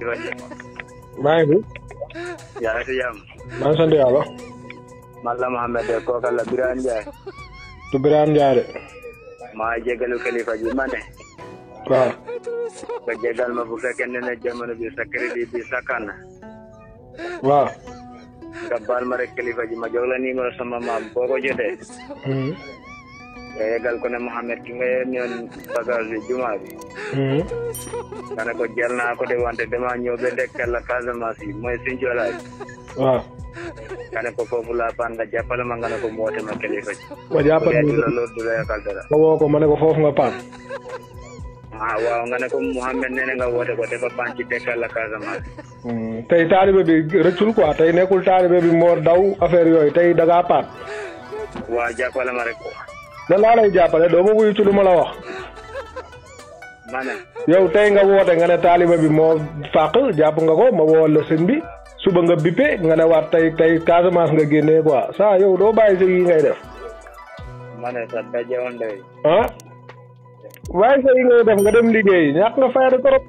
maa ngi fi. yaa ngi si jàmm. maa ngi sant yàlla. man la Mohamed de kooka la Birane Ndiaye. du Birane Ndiaye de. maa jégalu kilifa ji ma ne. waaw. nga jégal ma bu fekkee ne jamono bi sa crédit bi sakkan na. waaw. nga baal ma rek kilifa ji ma jox la numéro sama maam boo ko jotee. nga yegal ko ne Mohamed ki nga ñëwoon bagage bi jumaa bi. nga ne ko jël naa ko de wante dama ñëw ba dekkal la Casamance yi mooy Sinthiou waaw. nga ne ko foofu laa paan nga jàppale ma nga ne ko mu woote ma kilifa ji. ma jàppale ma loolu du la yakal dara. ma woo ko ma ne ko foofu nga paan. waaw nga ne ko Mohamed nee na nga woote ko dafa paan ci dekkal la Casamance. tey taalibe bi rëccul quoi tey nekkul taalibe bi moo daw affaire yooyu tey da ngaa paan. waaw jàppale ma rek. lan laa lay jàppale doo ma wuyu ci lu ma la wax. ma ne. yow tey nga woote nga ne taalibe bi moo fàq jàpp nga ko ma woo la sëñ bi suba nga bippe nga ne waat tey Casamance nga génnee quoi ça yow doo bàyyi sa yi ngay def. ma ne sax daje woon de. ah. waaye sa yi ngay def nga dem liggéey ñàkk nga fayda trop.